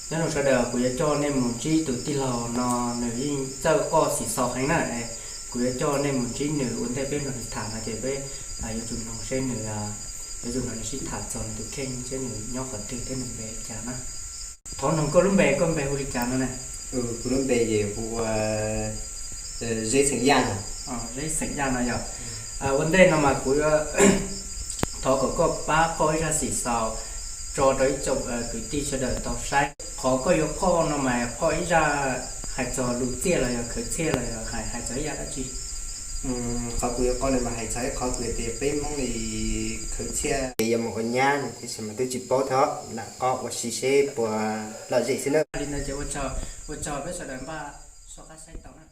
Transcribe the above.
Nyob zoo sawv daws, kuv yuav coj nej mus ntsib tus tij laug no, nws yeej txawj qoj xim xaus heev na. Kuv yuav coj nej mus ntsib nws ua ntej peb nrog nws tham no ces peb yuav tsum mloog seb nws, yuav tsum nrog nws sib tham txog nws tus kheej seb nws nyob qhov twg thiab nws npe li cas na. Thov noog koj lub npe, koj npe hu li cas no ne? Kuv lub npe ces hu ua Zeb xeem Yaj no. Zeb xeem Yaj no yog. Ua ntej no mas kuv yuav thov kom koj pab qoj ib zaj xim xaus tso rau ib tsoom kwv tij sawv daws tau saib. Qhov koj yuav qoj no mas qoj ib zaj hais txog lus txiaj los yog khawv txhiaj los yog hais, hais txog ib yam dab tsi? Qhov kuv yuav qoj no mas hais txog ib qhov kuv tias peb Hmoob li khawv txhiaj es yog mus ua nyab no tiam sis mas twb tsis paub thiab, lam qoj ua si seb puas lom zem xwb na. Li ntawd ces ua tsaug, ua tsaug peb sawv daws npaj soj qab saib tau na.